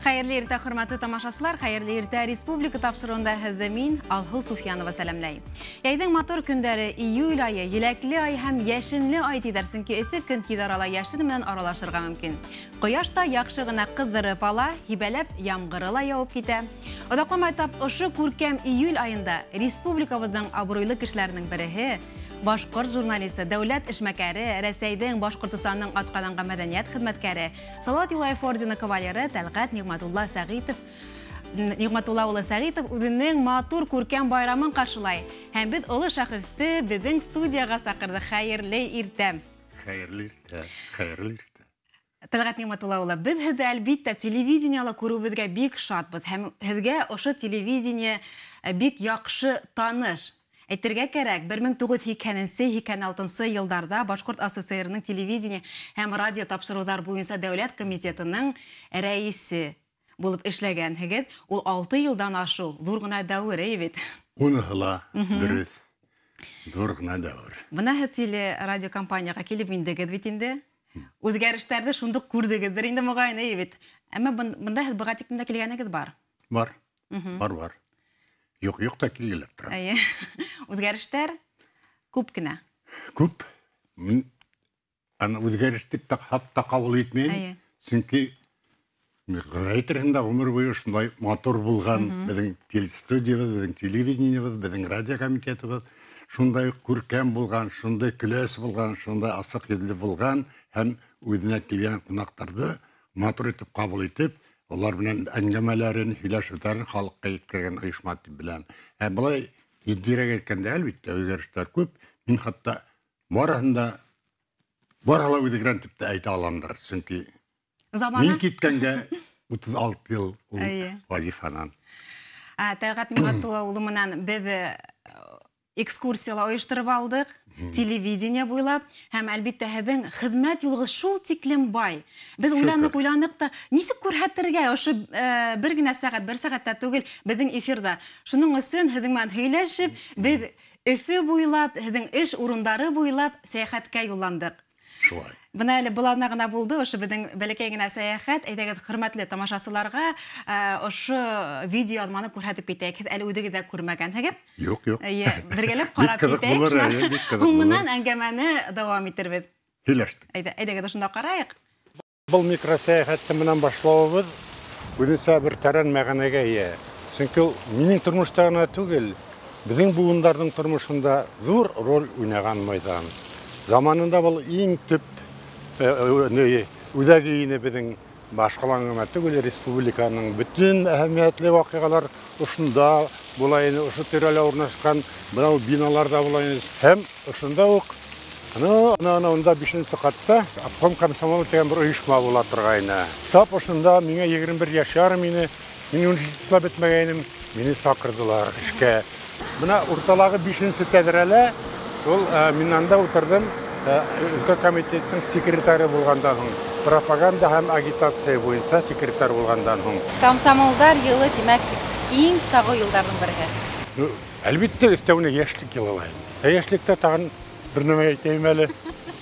Хәйерле иртә, хөрмәтле тамашасылар, хәйерле иртә республика тапшырыуында һеҙҙе мин, Алһыу Суфиянова, сәләмләйем. Йәйҙең матур көндәре, июль айы, еләкле ай һәм йәшенле ай тиҙәр, сөнки эҫе көн тиҙ арала йәшен менән аралашырға мөмкин. Ҡояш та яҡшы ғына ҡыҙҙырып ала, һибәләп ямғыры ла яуып китә. Оҙаҡламай тап ошо күркәм июль айында республикабыҙҙың абруйлы кешеләренең береһе, башҡорт журналисы, дәүләт эшмәкәре, Рәсәйҙең, Башҡортостандың атҡаҙанған мәҙәниәт хеҙмәткәре, Салауат Юлаев ордены кавалеры Тәлғәт Ниғмәтулла Сәғитов, Ниғмәтулла улы Сәғитов үҙенең матур күркәм байрамын ҡаршылай. Һәм беҙ оло шәхесте беҙҙең студияға саҡырҙыҡ. Хәйерле иртә! Хәйерле иртә, хәйерле иртә. Тәлғәт Ниғмәтулла улы, беҙ һеҙҙе, әлбиттә, телевидениела күреүебеҙгә бик шатбыҙ һәм һеҙгә ошо телевидение бик яҡшы таныш. Әйтергә кәрәк, 1980-86 йылдарҙа Башҡорт АССР-ның телевидение һәм радио тапшырыуҙар буйынса дәүләт комитетының рәйесе булып эшләгәнһегеҙ. Ул 6 йылдан ашыу, ҙур ғына дәүер, әй бит? Уныһы ла дөрөҫ, ҙур ғына дәүер. Бына һеҙ телерадиокомпанияға килеп индегеҙ бит инде. Үҙгәрештәрҙе шундуҡ күрҙегеҙҙер инде, моғайын, әй бит? Әммә бында һеҙ быға тиклем дә килгәнегеҙ бар? Бар, бар, бар. Юҡ, юҡ та килгеләп тора. Эйе. Үҙгәрештәр күп кенә. Күп. Мин аны үҙгәреш тип тә хатта ҡабул итмәйем. Сөнки әйтерһең дә, ғүмер буйы шундай матур булған беҙҙең телестудиябыҙ, беҙҙең телевидениебыҙ, беҙҙең радио комитетыбыҙ шундай күркәм булған, шундай көләс булған, шундай асыҡ йөҙлө булған һәм үҙенә килгән ҡунаҡтарҙы матур итеп ҡабул итеп, улар менән әңгәмәләрен, һөйләшеүҙәрен халыҡҡа еткергән ойошма тип беләм. Ә былай етдиерәк әйткәндә, әлбиттә, үҙгәрештәр күп. Мин хатта барыһын да, барыһы ла үҙгәргән тип тә әйтә аламдыр. Сөнки Замана? мин киткәнгә 36 йыл ул вазифанан. Тәлғәт Ниғмәтулла улы менән беҙ экскурсияла ойоштороп алдыҡ, телевидение буйлап, һәм әлбиттә һеҙҙең хеҙмәт юлығыҙ шул тиклем бай. Беҙ уйланыҡ, уйланыҡ та, нисек күрһәтергә ошо бер генә сәғәт, бер сәғәт тә түгел беҙҙең эфирҙа. Шуның өсөн һеҙҙең менән һөйләшеп, беҙ Өфө буйлап, һеҙҙең эш урындары буйлап сәйәхәткә юлландыҡ. Шулай. Бына әле был аҙна ғына булды ошо беҙҙең бәләкәй генә сәйәхәт. Әйҙәгеҙ, хөрмәтле тамашасыларға, ошо видеояҙманы күрһәтеп китәйек. Һеҙ әле үҙегеҙ дә күрмәгәнһегеҙ. Юҡ, юҡ. Эйе, бергәләп Бик ҡарап ҡыҙыҡ китәйек. булыр, эйе, бик ҡыҙыҡ булыр. Һуңынан әңгәмәне дауам итербеҙ. Һөйләштек. Әйҙә, әйҙәгеҙ, ошонда ҡарайыҡ. Был микросәйәхәтте менән башлауыбыҙ үҙенсә бер тәрән мәғәнәгә эйә. Сөнки ул минең тормошта ғына түгел, беҙҙең быуындарҙың тормошонда ҙур роль уйнаған майҙан. Заманында был иң төп, үҙәге ине беҙҙең башҡаланың ғына түгел, республиканың бөтөн әһәмиәтле ваҡиғалар ошонда була ине, ошо тирәлә урынлашҡан бынау биналарҙа була ине. Һәм ошонда уҡ, ана, ана, ана, унда бишенсе ҡатта обком комсомол тигән бер ойошма була торғайны. Тап ошонда миңә 21 йәш ярым ине, мин университетта бөтмәгәйнем, мине саҡырҙылар эшкә. Бына урталағы бишенсе тәҙрәлә ул, мин анда ултырҙым, өлкә комитетының секретары булғандан һуң, пропаганда һәм агитация буйынса секретарь булғандан һуң. Комсомолдар йылы, тимәк, иң сағыу йылдарҙың береһе. Әлбиттә, өҫтәүенә йәшлек йылы ла инде. Ә йәшлектә тағын бер нәмә әйтәйем әле.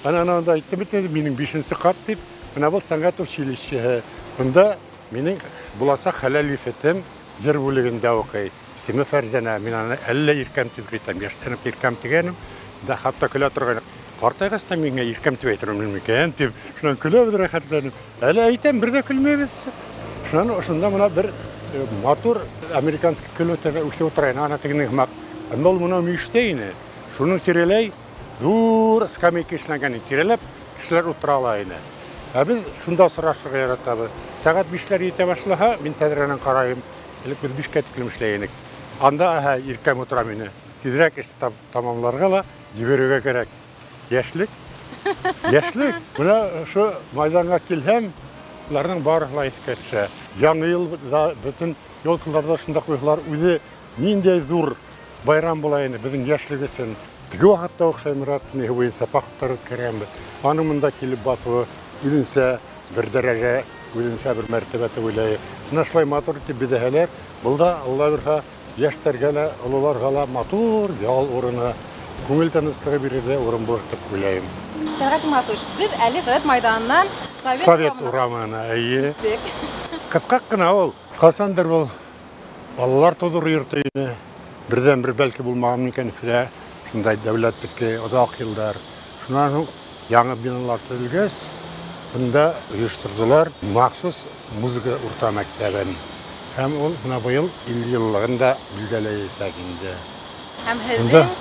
Ана, ана, анда әйттем бит инде, минең бишенсе ҡат тип. Бына был сәнғәт училищеһы. Бында минең буласаҡ хәләл ефетем йыр бүлегендә уҡый. Исеме Фәрзәнә. Мин аны әллә иркәм тип әйтәм, йәштән үк иркәм тигәнем. Да хатта көлә торғайны. Ҡартайғас та миңә иркәм тип әйтермен микән тип. Шунан көләбеҙ рәхәтләнеп. Әле әйтәм, бер ҙә көлмәйбеҙ. Шунан ошонда бына бер матур американский көлөтәгә үҫеп ултыра ине, ана тегенең һымаҡ. Әммә ул бына мөйөштә ине. Шуның тирәләй ҙур скамейка эшләнгән ине. Тирәләп кешеләр ултыра ала ине. Ә беҙ шунда осрашырға яратабыҙ. Сәғәт бишләр етә башлаһа, мин тәҙрәнән ҡарайым. Элек беҙ бишкә тиклем эшләй инек. Анда, әһә, иркәм ултыра мине. Тиҙерәк эште тамамларға ла ебәрергә кәрәк. Йәшлек. Йәшлек. Бына ошо майҙанға килһәм, уларҙың барыһы ла иҫкә төшә. Яңы йылда бөтөн елкаларҙа шунда ҡуйһалар, үҙе ниндәй ҙур байрам була ине беҙҙең йәшлек өсөн. Теге ваҡытта уҡ Шайморат ниһе буйынса походтар үткәргәнбеҙ. Аның бында килеп баҫыуы үҙенсә бер дәрәжә, үҙенсә бер мәртәбә тип уйлайым. Бына шулай матур итеп биҙәһәләр, был да, Алла бирһә, йәштәргә лә, ололарға ла матур ял урыны, күңел тыныслығы бирерҙәй урын булыр тип уйлайым. Тәлғәт Матуш, беҙ әле Совет майҙанынан Совет Совет урамына урамына, эйе. Киттек. Ҡыҫҡаҡ ҡына ул. Ҡасандыр был балалар тыуҙырыу йорто ине. Берҙән-бер бәлки булмаған микән Өфөлә, шундай дәүләттеке оҙаҡ йылдар. Шунан һуң яңы биналар төҙөлгәс, бында ойошторҙолар махсус музыка урта мәктәбен. Һәм ул бына быйыл 50 йыллығын да билдәләйәсәк инде. Һәм һеҙҙең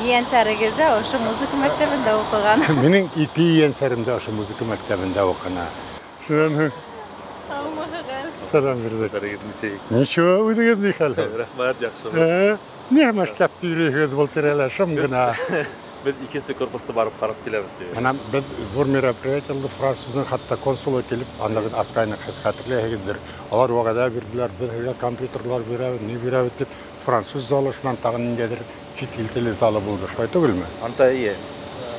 ейәнсәрегеҙ ҙә ошо музыка мәктәбендә уҡыған. Минең ике ейәнсәрем дә ошо музыка мәктәбендә уҡыны. Шунан һуң сәләм бирҙек. Хәлегеҙ нисек? Ничего, үҙегеҙ ни хәл? Рәхмәт, яҡшы. Ни эшләп йөрөйһөгөҙ был тирәлә, шым ғына? Беҙ икенсе корпусты барып ҡарап киләбеҙ тип. Бына беҙ ҙур мероприятие булды, французның хатта консулы килеп, анда беҙ асҡайныҡ, һеҙ хәтерләйһегеҙҙер. Алар вәғәҙә бирҙеләр, беҙ һеҙгә компьютерлар бирәбеҙ, ни бирәбеҙ тип. Француз залы, шунан тағы ниндәйҙер сит ил теле залы булды, шулай түгелме? Анда эйе,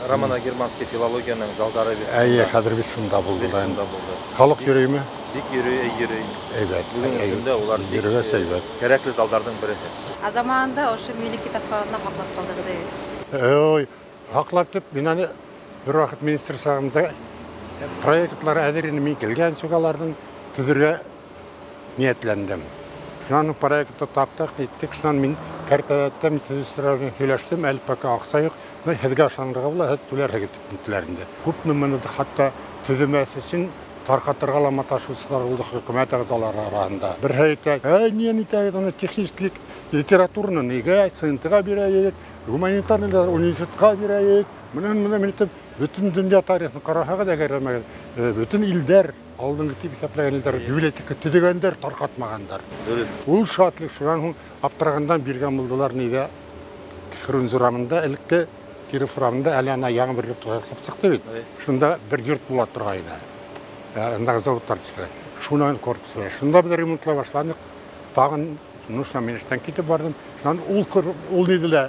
романо-германский филологияның залдары бит. Эйе, хәҙер бит шунда булды. Бит шунда булды. Халыҡ йөрөймө? Бик йөрөй, йөрөй. Әйбәт. Бөгөнгө көндә улар бик Йөрөгәс әйбәт. кәрәкле залдарҙың береһе. Ә заманында ошо милли китапхананы һаҡлап ҡалдығыҙ бит? Ой, һаҡлап тип, мин аны бер ваҡыт министр сағында проектлар әҙер ине, мин килгән сугаларҙың төҙөргә ниәтләндем. Шунан проектты таптыҡ, иттек, шунан мин кәртәләттем, төҙөүселәр менән һөйләштем, әле пока аҡса юҡ. Бына һеҙгә ышанырға була, һеҙ түләрһегеҙ тип әйттеләр инде. Күпме быны хатта төҙөмәҫ өсөн тарҡатырға ла маташыусылар булды хөкүмәт ағзалары араһында. Бер әйтә, әй, ни әйтәгеҙ, аны технический литератураны нигә ЦНТ-ға бирәйек, гуманитарный университетҡа бирәйек. Бына мин әйтәм, бөтөн донъя тарихын ҡараһағыҙ, әгәр әмәгеҙ, бөтөн илдәр, алдынғы тип иҫәпләгән илдәр, библиотека төҙөгәндәр, тарҡатмағандар. Дөрөҫ. Ул шатлыҡ, шунан һуң аптырағандан биргән булдылар нигә Фрунзе урамында, элекке Киров урамында әле ана яңы бер йорт ҡалҡып сыҡты бит. Шунда бер йорт була торғайны. Андағы заводтар төштө. Шунан корпус бар. Шунда беҙ ремонтлай башланыҡ. Тағын, ну, шунан мин эштән китеп барҙым. Шунан ул ниҙе лә,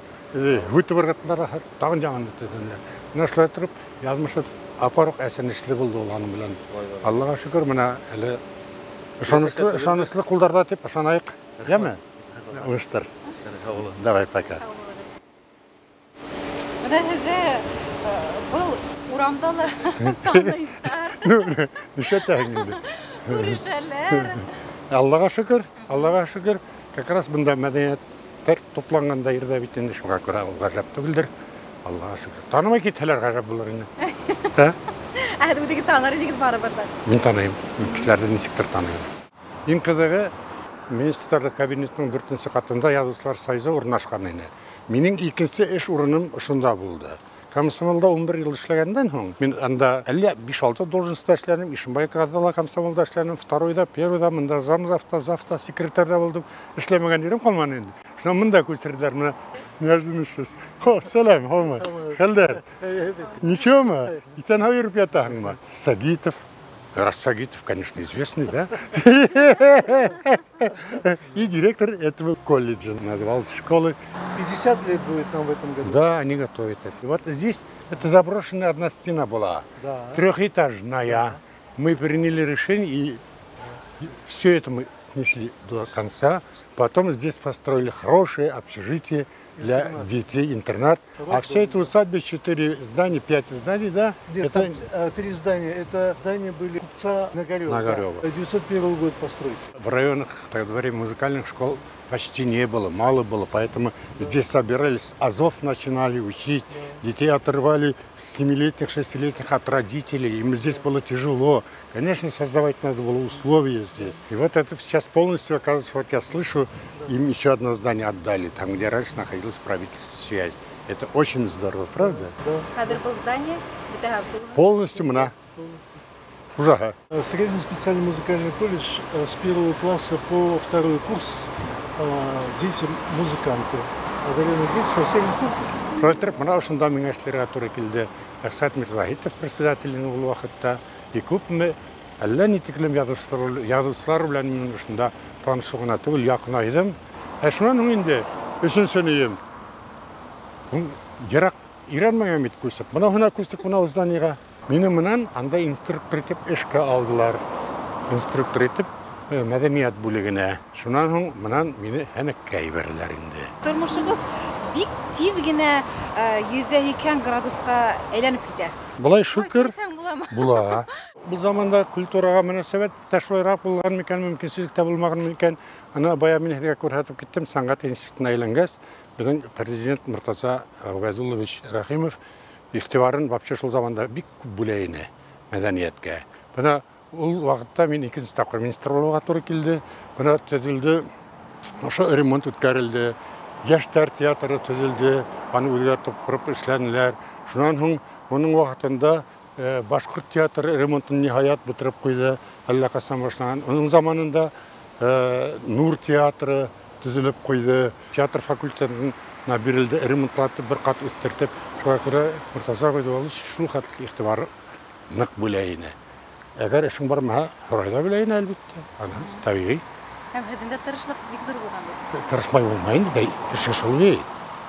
һүтеп ырғыттылар, тағын яңын төҙөнөләр. Менә шулай тороп, яҙмышы апаруҡ әсәнешле булды ул аның белән. Аллаға шөкөр, менә әле ышаныслы ҡулдарҙа тип ышанайыҡ. Йәме? Уңыштар. Давай, пока. Бына һеҙҙе был урамда ла таныйҙар. Ну, нишләтәһең инде? Күрешәләр. Аллаға шөкөр, Аллаға шөкөр. Как раз бында мәҙәниәттәр тупланған да ерҙә бит инде, шуға күрә ул ғәжәп түгелдер. Аллаға шөкөр. Танымай китһәләр ғәжәп булыр ине. Ә? Ә һеҙ үҙегеҙ таныр инегеҙ барыбер ҙә. Мин таныйым. Мин кешеләрҙе нисектер таныйым. Иң ҡыҙығы, Министрлар Кабинетының дүртенсе ҡатында Яҙыусылар союзы урынлашҡан ине. Минең икенсе эш урыным ошонда булды. Комсомолда 11 йыл эшләгәндән һуң, мин анда әллә биш-алты должностьта эшләнем, Ишембай ла комсомолда эшләнем, второйда, первойда, мында замзавта, завта, секретарьда булдым. Эшләмәгән ерем ҡалманы инде. Шунан мында күсерҙеләр, менә неожиданно. Хо, сәләм, һаумы? Хәлдәр? Ничего? Иҫән һау йөрөп ятаһыңмы? Сагитов. Рассагитов, конечно, известный, да? И директор этого колледжа назвался школы. 50 лет будет нам в этом году. Да, они готовят это. Вот здесь это заброшенная одна стена была, трехэтажная. Да. Мы приняли решение, и все это мы снесли до конца. Потом здесь построили хорошее общежитие для детей, интернат. А вся эта усадьба, 4 здания, 5 зданий, да? Нет, это там, 3 здания. Это здания были купца Нагарева. Нагарева. Да. 901 год постройки. В районах тогда время музыкальных школ почти не было, мало было, поэтому здесь собирались, Азов начинали учить, детей отрывали с 7-летних, 6-летних от родителей, им здесь было тяжело. Конечно, создавать надо было условия здесь. И вот это сейчас полностью, оказывается, вот я слышу, им еще одно здание отдали, там, где раньше находилась правительственная связь. Это очень здорово, правда? Да. Хәҙер был здание бөтә полностью мына. Хужаға. Средний специальный музыкальный колледж с 1 класса по 2 курс дети музыканты. Одаренные дети со всей республики. Шулай итеп, мына ошонда миңа эшләргә тура килде. Әхсәт Мирзаһитов председатель ул ваҡытта. И күпме әллә ни тиклем яҙыусылар белән мин ошонда танышыу ғына түгел, яҡынайҙым. Ә шунан һуң инде өсөнсө өйөм. Йыраҡ өйрәнмәгән бит күсеп. Мына һуна күстек, мына зданиеға. Мине менән анда инструктор итеп эшкә алдылар. Инструктор итеп мәҙәниәт бүлегенә. Шунан һуң менән мине һәнәккә ебәрҙеләр инде. Тормошоғоҙ бик тиҙ генә 180 градусҡа әйләнеп китә. Былай шөкөр була. Был заманда культураға мөнәсәбәт тә шулайыраҡ булған микән, мөмкинселек тә булмаған микән? Ана бая мин һеҙгә күрһәтеп киттем, сәнғәт институтына әйләнгәс, беҙҙең президент Мортаза Ғөбәйҙуллович Рәхимов иғтибарын вообще шул заманда бик күп бүлә ине мәҙәниәткә. Бына ул ваҡытта мин икенсе тапҡыр министр булыуға тура килде. Бына төҙөлдө, ошо ремонт үткәрелде, йәштәр театры төҙөлдө, аны үҙгәртеп ҡороп эшләнеләр. Шунан һуң уның ваҡытында башҡорт театры ремонтын ниһайәт бөтөрөп ҡуйҙы, әллә ҡасан башлаған. Уның заманында Нур театры төҙөлөп ҡуйҙы, театр факультетына бирелде, ремонтлатып бер ҡат үҫтертеп. Шуға күрә Мортаза Ғөбәйҙуллович шул хәтле иғтибар ныҡ бүлә ине. Әгәр эшең бармаһа, һорай ҙа белә ине, әлбиттә. Ана, тәбиғи. Һәм һеҙҙең дә тырышлыҡ бик ҙур булған бит. Тырышмай булмай инде, бәй, эшең шул бит.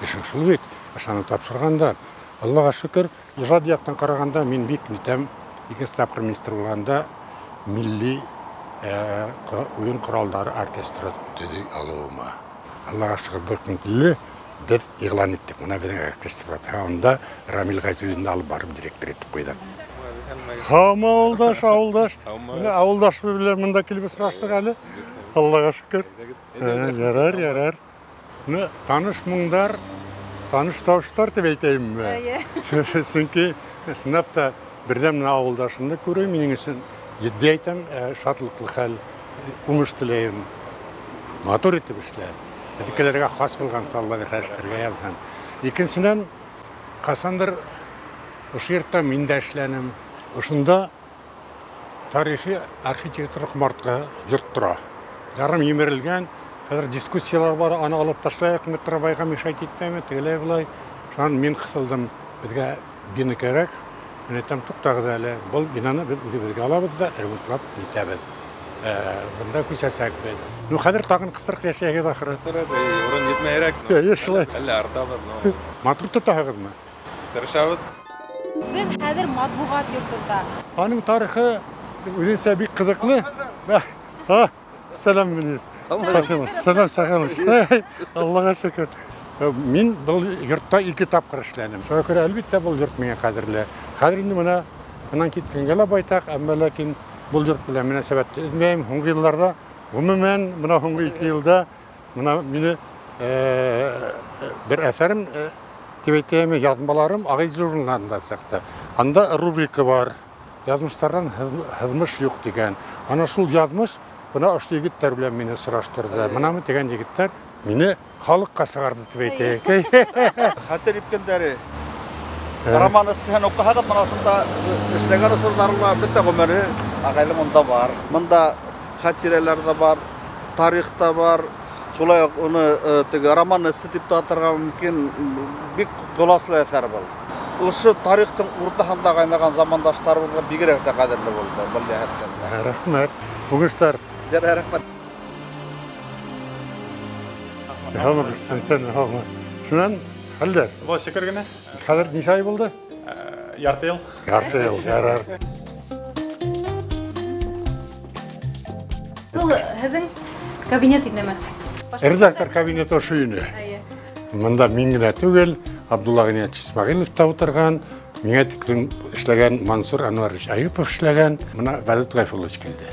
Эшең шул бит. Ышанып тапшырғандар. Аллаға шөкөр, ижади яҡтан ҡарағанда мин бик нитәм, икенсе тапҡыр министр булғанда милли уйын ҡоралдары оркестры төҙөй алыуыма. Аллаға шөкөр, бер көн килде, беҙ иғлан иттек. Бына беҙҙең оркестр бар. Унда Рамил Ғәйзуллинды алып барып директор итеп ҡуйҙыҡ. Һаумы, ауылдаш, ауылдаш. Бына ауылдаш белән бында килеп осраштыҡ әле. Аллаға шөкөр. Ярар, ярар. Бына таныш моңдар, таныш тауыштар тип әйтәйемме? Сөнки ысынлап та берҙәм менән ауылдашымды күреү минең өсөн етди әйтәм, шатлыҡлы хәл, уңыш теләйем. Матур итеп эшлә. Беҙҙекеләргә хас булған саллы бер эшләргә яҙһын. Икенсенән, ҡасандыр ошо йортта мин дә эшләнем. Ошонда тарихи архитектура ҡомартҡы йорт тора. Ярым емерелгән, хәҙер дискуссиялар бар, аны алып ташлайыҡмы, трамвайға мешать итмәйме, тегеләй былай. Шунан мин ҡыҫылдым, беҙгә бина кәрәк. Мин әйтәм, туҡтағыҙ әле, был бинаны беҙ үҙебеҙгә алабыҙ ҙа ремонтлап итәбеҙ. Бында күсәсәкбеҙ. Ну, хәҙер тағын ҡыҫырыҡ йәшәйһегеҙ ахыры. Урын етмәйерәк. Эйе, шулай. Әллә артабыҙ, но. Матур тотаһығыҙмы? Тырышабыҙ. Беҙ хәҙер матбуғат йортонда. Аның тарихы үҙенсә бик ҡыҙыҡлы. Сәләм, Мөнир. Сәләм, Сәләм. Аллаға шөкөр. Мин был йортта ике тапҡыр эшләнем. Шуға күрә, әлбиттә, был йорт миңә ҡәҙерле. Хәҙер инде бына бынан киткәнгә лә байтаҡ, әммә ләкин был йорт белән мөнәсәбәтте өҙмәйем. Һуңғы йылларҙа, ғөмүмән, бына һуңғы ике йылда бына мине бер әҫәрем тип әйтәйем, яҙмаларым Ағиҙел журналында сыҡты. Анда рубрика бар. Яҙмыштарҙан һыҙмыш юҡ тигән. Ана шул яҙмыш бына ошо егеттәр белән мине сораштырҙы. Бынамы тигән егеттәр мине халыҡҡа сығарҙы тип әйтәйек. Хәтер иткәндәре роман эссеһен уҡыһағыҙ, бына ошонда эшләгән осорҙары ла бөтә ғүмере ағайҙың унда бар. Бында хатирәләр ҙә бар, тарих та бар. Шулай уҡ уны теге роман эссе тип тә атарға мөмкин, бик ҡоласлы әҫәр был. Ошо тарихтың уртаһында ҡайнаған замандаштарыбыҙға бигерәк тә ҡәҙерле булды был йәһәттән. Рәхмәт. Уңыштар. Рәхмәт. Һаумы, Константин, һаумы. Шунан хәлдәр? Был шөкөр генә. Хәҙер нисә ай булды? Ярты йыл. Ярты йыл, ярар. Был һеҙҙең кабинет инеме? Редактор кабинеты ошо ине. Мында мин генә түгел, Абдулла Ғиниятович Исмәғилов та ултырған, миңә тиклем эшләгән Мансур Анварович Аюпов эшләгән, бына Вәлит Ғәйфуллович килде.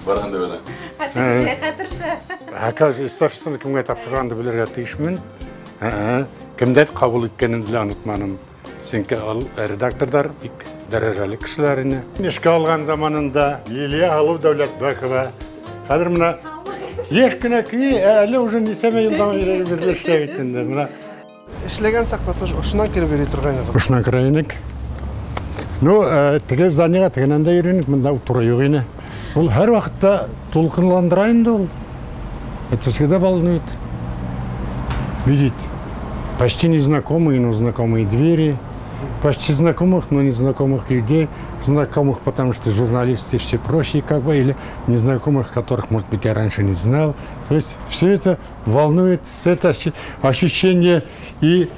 Барған да белә. Хәтерше. Хәкәр эстафетаны кемгә тапшырғанды белергә тейешмен. Кемдәр ҡабул иткәнен дә онотманым. Сөнки ул редакторҙар бик дәрәжәле кешеләр ине. Эшкә алған заманында Лилия Һылыу Дәүләтбәкова. Хәҙер бына йәш кенә көйө, әле уже нисәмә йылдан бирле эшләй бит инде. Бына эшләгән саҡта тоже ошонан кереп йөрөй торғайныҡ. Ошонан керә инек. Ну, теге зданиеға тегенән дә йөрөнек, бында тура юҡ ине. Ул һәр ваҡытта тулҡынландыра инде ул. Это всегда волнует. Видеть почти незнакомые, но знакомые двери, почти знакомых, но незнакомых людей, знакомых, потому что журналисты и все прочие, или незнакомых, которых, может быть, я раньше не знал. То есть все это волнует, это ощущение и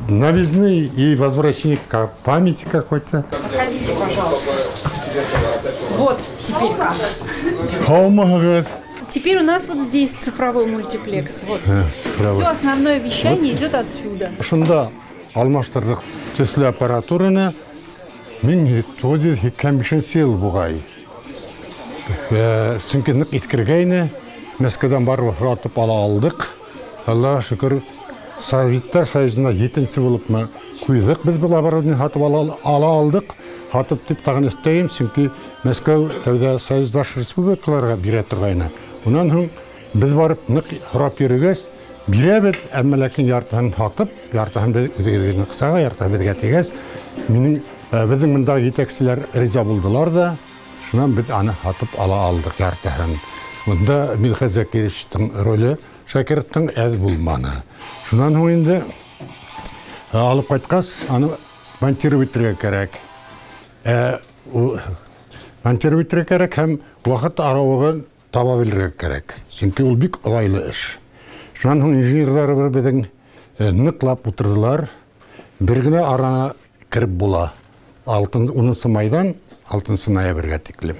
новизны, и возвращение к памяти какой-то. Проходите, пожалуйста. Вот теперь как. Һаумыһығыҙ. Теперь у нас вот здесь цифровой мультиплекс. Вот. Цифровой. Все основное вещание идет отсюда. Шунда алмаштырҙыҡ төҫлө аппаратураны. Мин 985 йыл буғай. Сөнки ныҡ иҫкергәйне. Мәскәүҙән барып һатып ала алдыҡ. Аллаға шөкөр, Советтар Союзында 7-нсе булыпмы ҡуйҙыҡ беҙ был оборудование һатып ала алдыҡ. Һатып тип тағын өҫтәйем, сөнки Мәскәү тәүҙә союздаш республикаларға бирә торғайны. Унан һуң беҙ барып ныҡ һорап йөрөгәс, бирәбеҙ, әммә ләкин яртыһын һатып, яртыһын үҙегеҙҙең аҡсаға, яртыһы беҙгә тигәс, беҙҙең бында етәкселәр риза булдылар ҙа, шунан беҙ аны һатып ала алдыҡ яртыһын. Бында Мидхәт Закировичтың роле Шакировтың әҙ булманы. Шунан һуң инде алып ҡайтҡас, аны монтировать итергә кәрәк. Монтировать итергә кәрәк һәм ваҡыт арауығын таба белергә кәрәк. Сөнки ул бик оҙайлы эш. Шунан һуң инженерҙарыбыҙ беҙҙең ныҡлап ултырҙылар. Бер генә арана кереп була. 10 майҙан 6 ноябргә тиклем.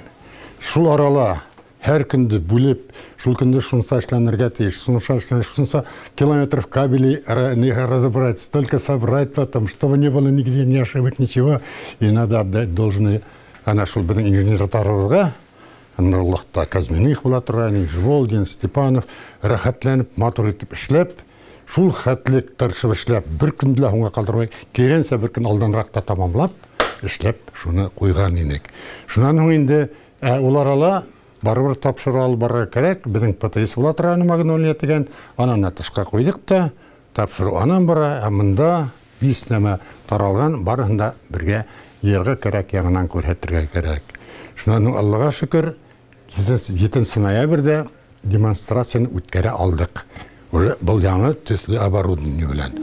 Шул арала һәр көндө бүлеп, шул көндө шунса эшләнергә тейеш, шунса эшләнергә, шунса километров кабелей разобрать, столько собрать потом, чтобы не было нигде ни ошибок, ничего. И надо отдать должное ана шул беҙҙең инженерҙарыбыҙға. Анда ул ваҡытта Казминых була торған, Волдин, Степанов рәхәтләнеп, матур итеп эшләп, шул хәтлек тырышып эшләп, бер көндө лә һуңға ҡалдырмай, киренсә бер көн алданраҡ та тамамлап, эшләп шуны ҡуйған инек. Шунан һуң инде ул арала барыбер тапшырыу алып барырға кәрәк. Беҙҙең ПТС була торған Магнолия тигән, анан тышҡа ҡуйҙыҡ та, тапшырыу анан бара, ә мында 5 нәмә таралған, барыһын да бергә йыйырға кәрәк, яңынан күрһәтергә кәрәк. Шунан һуң Аллаға шөкөр, 7 ноябрҙә демонстрацияны үткәрә алдыҡ. Уже был яңы төҫлө оборудование белән.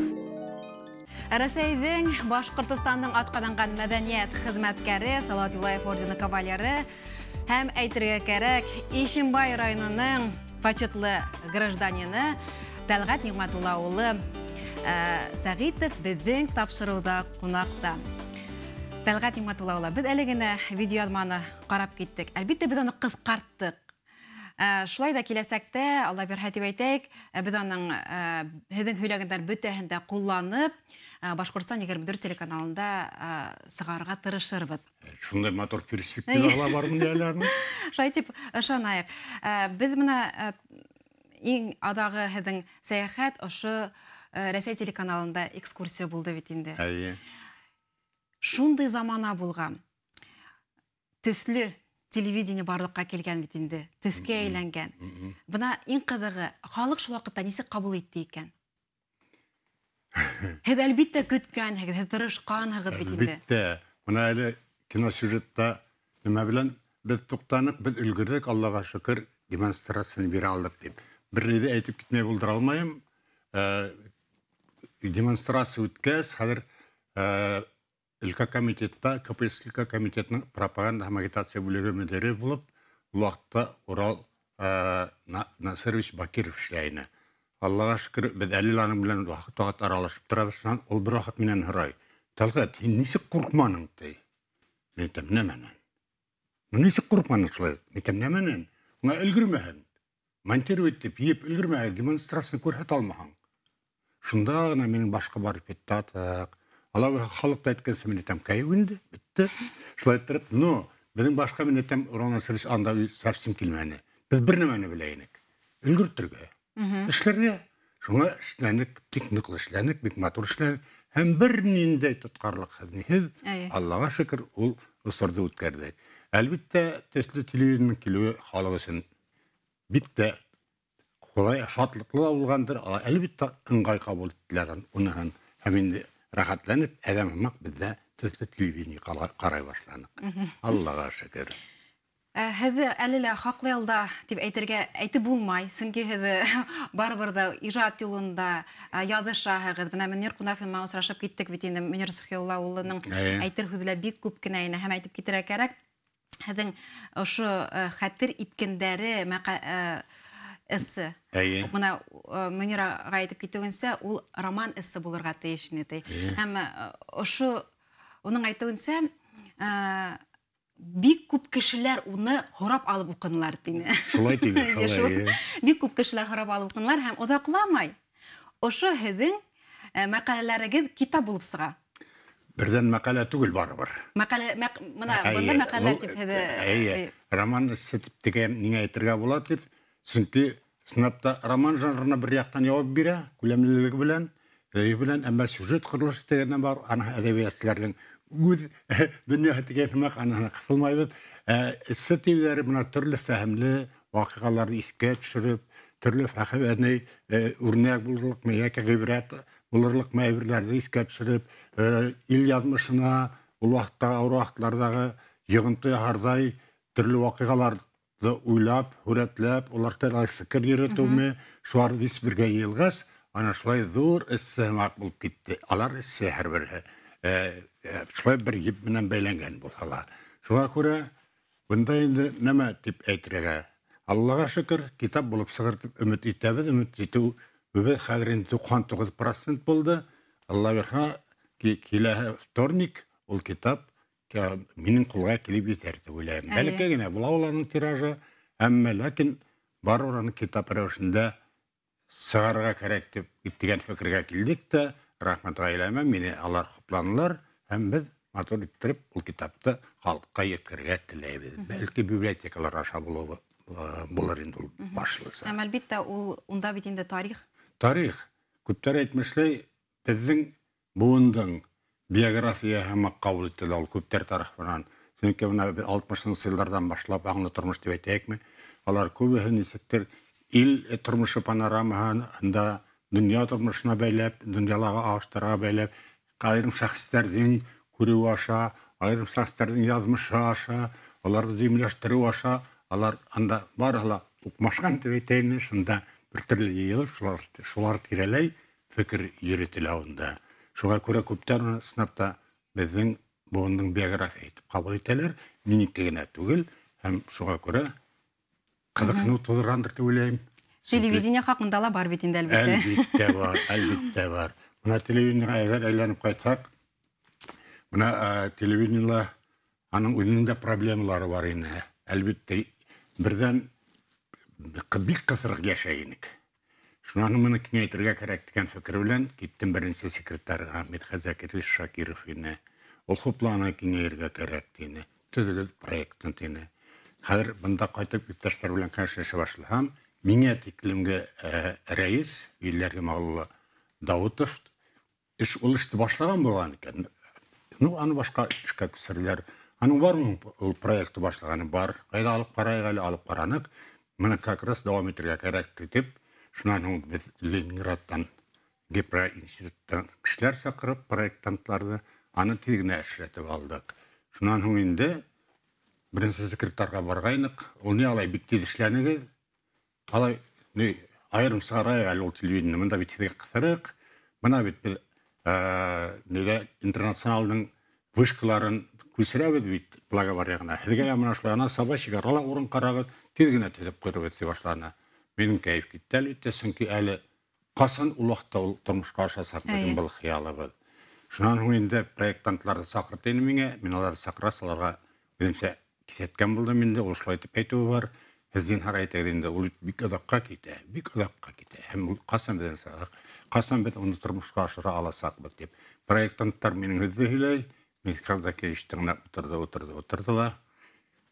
Рәсәйҙең, Башҡортостандың атҡаҙанған мәҙәниәт хеҙмәткәре, Салауат Юлаев ордены кавалеры һәм әйтергә кәрәк, Ишембай районының почетлы гражданины Тәлғәт Ниғмәтулла улы Сәғитов беҙҙең тапшырыуҙа ҡунаҡта. Тәлғәт Ниғмәтулла улы, беҙ әле генә видеояҙманы ҡарап киттек. Әлбиттә, беҙ уны ҡыҫҡарттыҡ. Шулай ҙа киләсәктә, Алла бирһә тип әйтәйек, беҙ уның һеҙҙең һөйләгәндәр бөтәһен дә ҡулланып, Башҡортостан 24 телеканалында сығарырға тырышырбыҙ. Шундай матур перспективалар бармы әле? Шулай тип ышанайыҡ. Беҙ бына иң аҙағы һеҙҙең сәйәхәт ошо Рәсәй телеканалында экскурсия булды бит инде. Әйе. Шундай замана булған. Төҫлө телевидение барлыҡҡа килгән бит инде, төҫкә әйләнгән. Бына иң ҡыҙығы, халыҡ шул ваҡытта нисек ҡабул итте икән? Һеҙ әлбиттә көткәнһегеҙ, һеҙ тырышҡанһығыҙ бит инде. Әлбиттә. Бына әле киносюжетта нимә белән беҙ туҡтаныҡ, беҙ өлгөрҙөк, Аллаға шөкөр, демонстрацияны бирә алдыҡ тип. Бер ни ҙә әйтеп китмәй булдыра алмайым. Демонстрация үткәс, хәҙер өлкә комитетта, КПСС өлкә комитетының пропаганда һәм агитация бүлеге мөдире булып, ул ваҡытта Урал Насырович Бакиров эшләй ине. Аллаға шөкөр, беҙ әле лә аның белән ваҡыт-ваҡыт аралашып торабыҙ. Шунан ул бер ваҡыт минән һорай: Тәлғәт, һин нисек ҡурҡманың, ти. Мин әйтәм, нәмәнән? Ну, нисек ҡурҡманың шулай? Мин әйтәм, нәмәнән? Уңа өлгөрмәһәң, монтировать итеп, йыйып өлгөрмәһәң, демонстрацияны күрһәтә алмаһаң. Шунда ғына минең башҡа барып етте атаҡ. Алла халыҡ та әйткәнсә, мин әйтәм, кәйү инде, бөттө. Шулай иттереп, но беҙҙең башҡа, мин әйтәм, Урал Насырович анда совсем килмәне. Беҙ бер нәмәне белә инек. Өлгөртөргә, эшләргә. Шуңа эшләнек, бик ныҡлы эшләнек, бик матур эшләнек. Һәм бер ниндәй тотҡарлыҡ һеҙ, Аллаға шөкөр, ул осорҙо үткәрҙек. Әлбиттә, төҫлө телевидениенең килеүе халыҡ өсөн бик тә ҡулай, шатлыҡлы ла булғандыр. Әлбиттә, ыңғай ҡабул иттеләр уныһын. Һәм инде рәхәтләнеп, әҙәм һымаҡ беҙҙә төҫлө телевидение ҡарай башланыҡ. Аллаға шөкөр. Һеҙҙе әле лә хаҡлы ялда тип әйтергә әйтеп булмай, сөнки һеҙ барыбер ҙә ижад юлында яҙышаһығыҙ. Бына Мөнир Ҡунафин менән осрашып киттек бит инде. Мөнир Сөхиулла улының әйтер һүҙе лә бик күп кенә ине, һәм әйтеп китергә кәрәк. Һеҙҙең ошо хәтер ипкендәре эссе. Бына Мөнир ағай әйтеп китеүенсә, ул роман эссе булырға тейеш ине, ти. Һәм ошо уның әйтеүенсә, Бик күп кешеләр уны һорап алып уҡынылар тине. Шулай тине, шулай. Бик күп кешеләр һорап алып уҡынылар һәм оҙаҡламай ошо һеҙҙең мәҡәләләрегеҙ китап булып сыға. Берҙән мәҡәлә түгел барыбер. Мәҡәлә, мына бында мәҡәләләр тип һеҙ. Эйе, роман эссе тип тигән ниңә әйтергә була тип, сөнки ысынлап та роман жанрына бер яҡтан яуап бирә, күләмлелеге белән, рәйе белән, әммә сюжет ҡоролошо тигәнен бар, аны әҙәбиәтселәрҙең үҙ донъяһы тигән һымаҡ, аныһына ҡыҫылмайбыҙ. Эссе тиҙәре бына төрлө фәһемле ваҡиғаларҙы иҫкә төшөрөп, төрлө фәһемле үрнәк булырлыҡмы йәки ғибрәт булырлыҡмы әйберҙәрҙе иҫкә төшөрөп, ил яҙмышына, ул ваҡыттағы ауыр ваҡытларҙағы йоғонто яһарҙай төрлө ваҡиғаларҙы уйлап, һүрәтләп, улар турала фекер йөрөтөүме, шулар бис бергә йыйылғас, ана шулай ҙур эссе һымаҡ булып китте. Алар эссе һәр береһе шулай бер еп менән бәйләнгән булһа ла. Шуға күрә бында инде нәмә тип әйтергә? Аллаға шөкөр, китап булып сығыр тип өмөт итәбеҙ. Өмөт итеү беҙ хәҙер инде 99% булды. Алла бирһә, киләһе вторник ул китап минең ҡулға килеп етер тип уйлайым. Бәләкәй генә була уларның тиражы, әммә ләкин барыбер аны китап рәүешендә сығарырға кәрәк тип тигән фекергә килдек тә, рәхмәт ғаиләмә, мине алар хупланылар һәм беҙ матур иттереп ул китапты халыҡҡа еткерергә теләйбеҙ. Бәлки библиотекалар аша булыуы булыр инде ул башлыса. Һәм әлбиттә ул унда бит инде тарих. Тарих. Күптәр әйтмешләй, беҙҙең быуындың биография һәм ҡабул ителә ул күптәр тарафынан. Сөнки бына 60-нсы йылдарҙан башлап аңлы тормош тип әйтәйекме, алар күбеһе нисектер ил тормошо панорамаһында донъя тормошона бәйләп, донъялағы ағыштарға бәйләп, айырым шәхестәрҙең күреүе аша, айырым шәхестәрҙең яҙмышы аша, уларҙы дөйөмләштереү аша, алар анда барыһы ла уҡмашҡан тип әйтәйем, шунда бер төрлө йыйылып, шулар тирәләй фекер йөрөтөлә унда. Шуға күрә күптәр уны ысынлап та беҙҙең быуындың биография итеп ҡабул итәләр, минеке генә түгел, һәм шуға күрә ҡыҙыҡһыныу тыуҙырғандыр тип уйлайым. Телевидение хаҡында ла бар бит инде, әлбиттә. Әлбиттә бар, әлбиттә бар. Бына телевидениеға әгәр әйләнеп ҡайтһаҡ, бына телевидениела аның үҙенең дә проблемалары бар ине. Әлбиттә, берҙән бик ҡыҫырыҡ йәшәй инек. Шунан һуң быны киңәйтергә кәрәк тигән фекер белән киттем беренсе секретарға, Мидхәт Закирович Шакиров ине. Ул хупланы киңәйергә кәрәк тине, төҙөгөҙ проектын тине. Хәҙер бында ҡайтып иптәштәр белән кәңәшләшә башлаһам, миңә тиклемге рәис Вилләргә Мағлулла Дауытов эш ул эште башлаған булған икән. Ну, аны башҡа эшкә күсерҙеләр. Аның бармы ул проекты башлағаны бар. Ҡайҙа алып ҡарайыҡ әле, алып ҡараныҡ. Быны как раз дауам итергә кәрәк тип, шунан һуң беҙ Ленинградтан Гипро институттан кешеләр саҡырып проектантларҙы аны тиҙ генә эшләтеп алдыҡ. Шунан һуң инде беренсе секретарға барғайныҡ. Ул ни алай бик тиҙ эшләнегеҙ? Алай ни айырым сығарайыҡ әле ул телевидение. Бында бит һеҙгә ҡыҫырыҡ. Бына бит беҙ нигә интернационалдың вышкаларын күсерәбеҙ бит Благовар яғына. Һеҙгә лә мына шулай ана Саба шигарала урын ҡарағыҙ, тиҙ генә төҙөп ҡуйырбыҙ тип башланы. Минең кәйеф китте әлбиттә, сөнки әле ҡасан ул ваҡытта ул тормошҡа ашасаҡ беҙҙең был хыялыбыҙ. Шунан һуң инде проектантларҙы саҡырт ине миңә, мин уларҙы саҡырас, уларға үҙемсә киҫәткән булдым инде, ул шулай итеп әйтеүе бар. Һеҙ зинһар әйтегеҙ инде, ул бик оҙаҡҡа китә, бик оҙаҡҡа китә. Һәм ул ҡасан беҙ ҡасан беҙ уны тормошҡа ашыра аласаҡбыҙ тип. Проектанттар минең һүҙҙе һөйләй, Михаил Закирович тыңлап ултырҙы, ултырҙы, ултырҙы ла.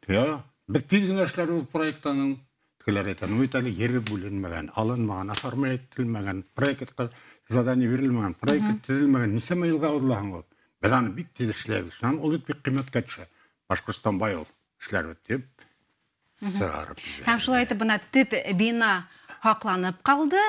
Я, беҙ тиҙ генә эшләр ул проектаның. Тегеләр әйтә, ну бит әле ере бүленмәгән, алынмаған, оформлять ителмәгән, проектҡа задание бирелмәгән, проект төҙөлмәгән, нисәмә йылға уҙлаһың ул. Беҙ аны бик тиҙ эшләйбеҙ. Шунан ул бит бик ҡиммәткә төшә. Башҡортостан бай ул эшләрбеҙ тип сығарып ебәрҙе. Һәм шулай итеп бына төп бина һаҡланып ҡалды.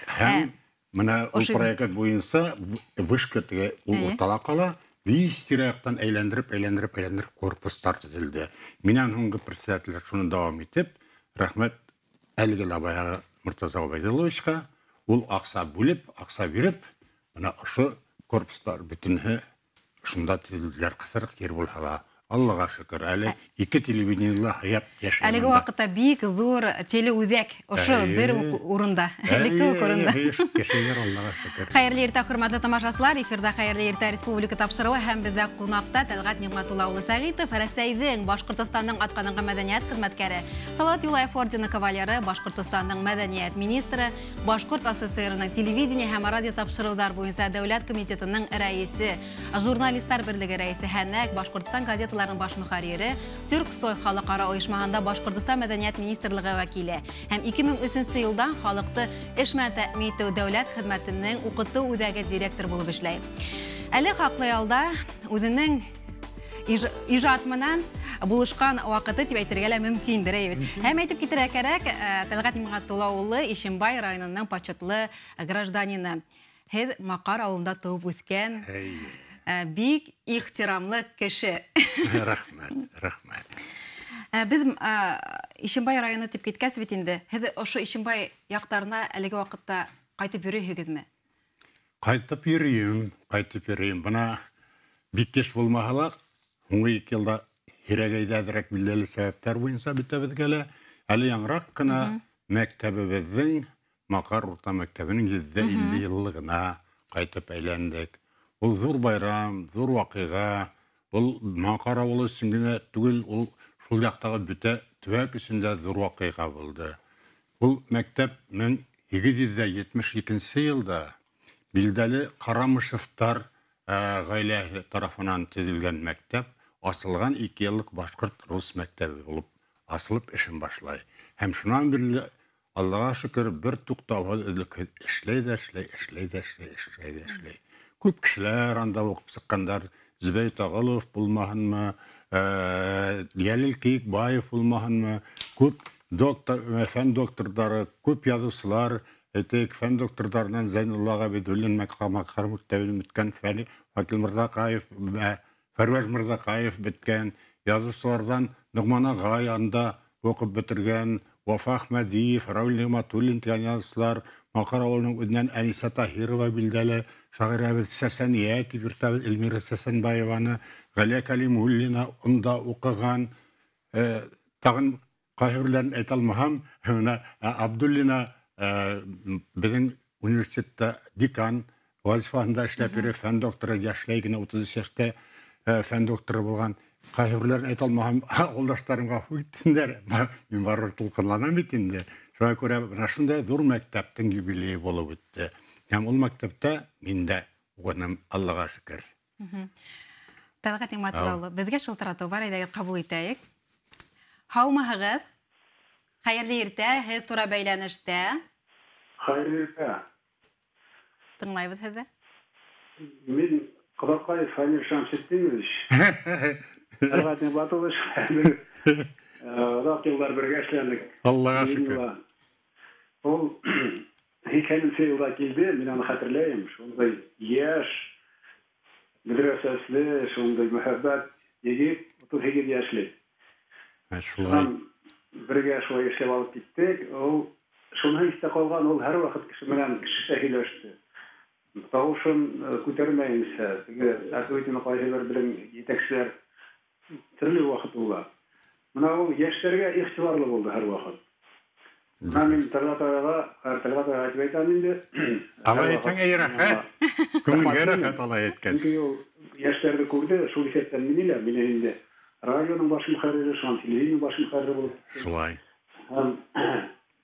Һәм бына ул проект буйынса вышка теге ул уртала ҡала, Вис тирә-яҡтан әйләндереп, әйләндереп, әйләндереп корпустар төҙөлдө. Минән һуңғы председателдәр шуны дауам итеп, рәхмәт әлеге лә баяғы Мортаза Ғөбәйҙулловичҡа, ул аҡса бүлеп, аҡса биреп, бына ошо корпустар бөтөнһө шунда төҙөлдөләр, ҡыҫырыҡ ер булһа ла. Аллаға шөкөр, әле ике телевидениела хаят йәшәй. Әлеге ваҡытта бик ҙур телеүҙәк ошо бер урында, элекке үк урында. Йәшәйҙәр, Аллаға шөкөр. Хәйерле иртә, хөрмәтле тамашасылар, эфирҙа Хәйерле иртә республика тапшырыуы һәм беҙҙә ҡунаҡта Тәлғәт Ниғмәтулла улы Сәғитов, Рәсәйҙең Башҡортостандың атҡаҙанған мәҙәниәт хеҙмәткәре, Салауат Юлаев ордены кавалеры, Башҡортостандың мәҙәниәт министры, Башҡорт АССР-ның телевидение һәм радио тапшырыуҙар буйынса дәүләт комитетының рәйесе, журналистар берлеге рәйесе, Һәнәк, Башҡортостан газеталарының баш мөхәррире, Түрксой халыҡ-ара ойошмаһында Башҡортостан мәҙәниәт министрлығы вәкиле һәм 2003 йылдан халыҡты эш менән тәьмин итеү дәүләт хеҙмәтенең уҡытыу үҙәге директоры булып эшләй. Әле хаҡлы ялда үҙенең ижад менән булышҡан ваҡыты тип әйтергә лә мөмкиндер, әйбит. Һәм әйтеп китергә кәрәк, Тәлғәт Ниғмәтулла улы Ишембай районының почетлы гражданины. Һеҙ Маҡар ауылында тыуып үҫкән бик ихтирамлы кеше. Рәхмәт, рәхмәт. Беҙ Ишембай районы тип киткәс бит инде. Һеҙ ошо Ишембай яҡтарына әлеге ваҡытта ҡайтып йөрөйһөгөҙмө? Ҡайтып йөрөйөм, ҡайтып йөрөйөм. Бына бик йыш булмаһа ла, һуңғы 2 йылда һирәгәйҙәҙерәк билдәле сәбәптәр буйынса бөтәбеҙгә лә әле яңыраҡ ҡына мәктәбебеҙҙең Маҡар урта мәктәбенең 150 йыллығына ҡайтып әйләндек. Ул ҙур байрам, ҙур ваҡиға. Ул Маҡар ауылы өсөн генә түгел, ул шул яҡтағы бөтә төбәк өсөн дә ҙур ваҡиға булды. Ул мәктәп 1872 йылда билдәле Ҡарамышевтар ғаиләһе тарафынан төҙөлгән мәктәп асылған 2 йыллыҡ башҡорт рус мәктәбе булып асылып эшен башлай. Һәм шунан бирле Аллаға шөкөр бер туҡтауһыҙ өҙлөкһөҙ эшләй ҙә эшләй, эшләй ҙә эшләй, эшләй ҙә эшләй. Күп кешеләр анда уҡып сыҡҡандар, Зөбәй Тағылов булмаһынмы, Йәлил Кейекбаев булмаһынмы, күп доктор, фән докторҙары, күп яҙыусылар, әйтәйек, фән докторҙарынан Зәйнулла Ғәбиҙуллин Маҡар мәктәбен бөткән, Факил Мырҙаҡаев, Фәрүәз Мырҙаҡаев бөткән, яҙыусыларҙан Ноғман ағай анда уҡып бөтөргән, Вафа Әхмәдиев, Рауил Ниғмәтуллин тигән яҙыусылар, Маҡар ауылының үҙенән Әнисә Таһирова билдәле, шағирәбеҙ Сәсәниә тип йөртәбеҙ Эльмира Сәсәнбаеваны, Ғәлиә Кәлимуллина унда уҡыған, тағын ҡайһы берҙәрен әйтә алмаһам, бына Абдуллина беҙҙең университетта декан вазифаһында эшләп йөрөй, фән докторы, йәшләй генә 33 йәштә фән докторы булған. Ҡайһы берҙәрен әйтә алмаһам, ауылдаштарым ғәфү итһендәр, мин барыбер тулҡынланам бит инде. Шуға күрә бына шундай ҙур мәктәптең юбилейы булып үтте. Һәм ул мәктәптә мин дә уҡыным, Аллаға шөкөр. Тәлғәт Ниғмәтулла улы, беҙгә шылтыратыу бар, әйҙәгеҙ ҡабул итәйек. Һаумыһығыҙ? Хәйерле иртә, һеҙ тура бәйләнештә. Хәйерле иртә. Тыңлайбыҙ һеҙҙе. Мин Ҡоҙаҡаев Фәнил Шәмсетдинович. Тәлғәт Ниғмәтуллович, оҙаҡ йылдар бергә эшләнек. Аллаға шөкөр. Ул 80-нсе йылда килде, мин аны хәтерләйем. Шундай йәш, бөҙрә сәсле, шундай мөхәббәт егет, 38 йәшлек. Шулай. Бергә шулай эшләп алып киттек. Ул шуныһы иҫтә ҡалған, ул һәр ваҡыт кеше менән кешесә һөйләште. Тауышын күтәрмәйенсә, теге әтү ҡайһы бер белең етәкселәр төрлө ваҡыт була. Бына ул йәштәргә иғтибарлы булды һәр ваҡыт. Бына мин Тәлғәт ағайға, Тәлғәт ағайға әйтеп әйтәм инде. Алай әйтһәң, әй рәхәт. Күңелгә рәхәт алай әйткәс. Сөнки ул йәштәрҙе күрҙе, шул иҫәптән мине лә, мине инде радионың баш мөхәррире, шунан телевидениеның баш мөхәррире булып. Шулай. Һәм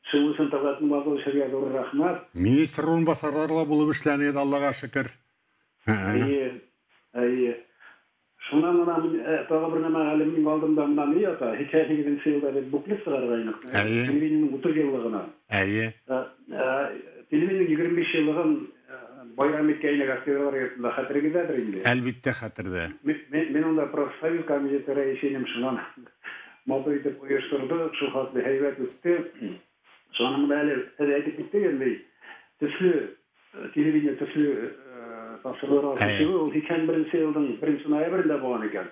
шуның өсөн Тәлғәт Ниғмәтулловичҡа ҙур рәхмәт. Министр урынбаҫарҙары ла булып эшләне, Аллаға шөкөр. Эйе, эйе. Шунан бына тағы бер нәмә әле минең алдымда бына ни ята, 88-нсе йылда беҙ буклет сығарғайныҡ. Телевидениеның 30 йыллығына. Эйе. Телевидениеның 25 йыллығын байрам иткәйнек Октябрь йортонда, хәтерегеҙҙәдер инде. Әлбиттә хәтерҙә. Мин унда профсоюз комитеты рәйесе инем, шунан матур итеп ойошторҙоҡ, шул хәтле һәйбәт үтте. Шуның да әле һеҙ әйтеп киттегеҙ, төҫлө телевидение төҫлө тапшырыуҙар асыуы ул 81-нсе йылдың 1 ноябрендә булған икән.